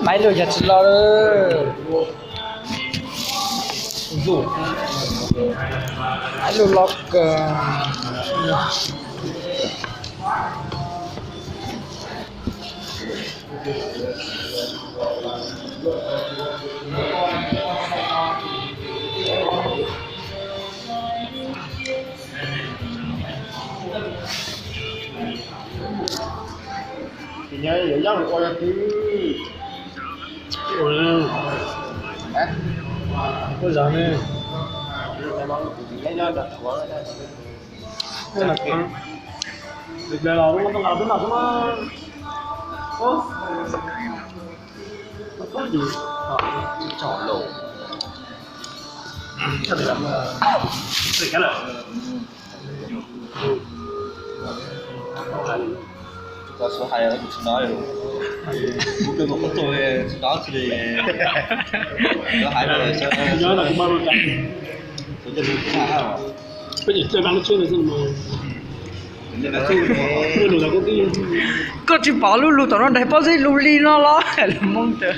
Maiv lug yog tsis los lawm. Maiv lug los kawg. Ces nyob yuav yaj ua yog twb ua, ua zog ne. Ua los twb nqa twb nqa xwb mas. Tsom los. Tsis tau suav hais kuv tsis hnov, kuv kawg kuv qhuav tuaj tsis hnov tsis li. Lawv hais no, koj tsis pom lub lug tom no daig pob zeb lug li no los lus Hmoob ntawd.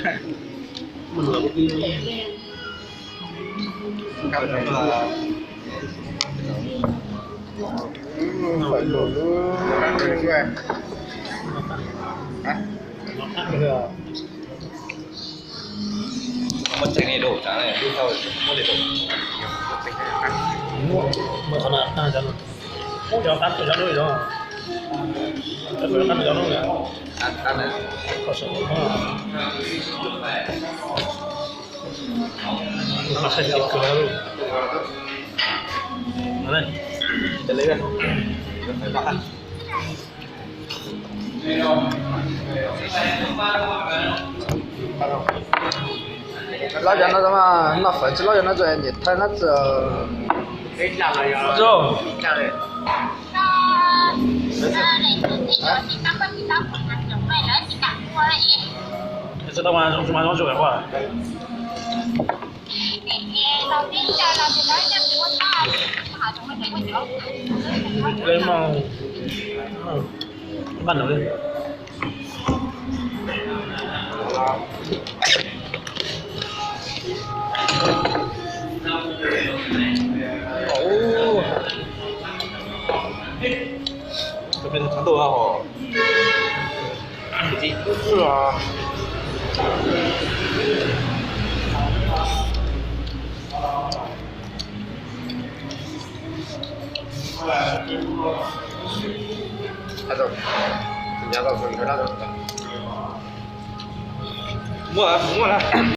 Lov cov no mas noj fawm tsis lov cov no txawm niam thawj no txawm. Muaj, muaj.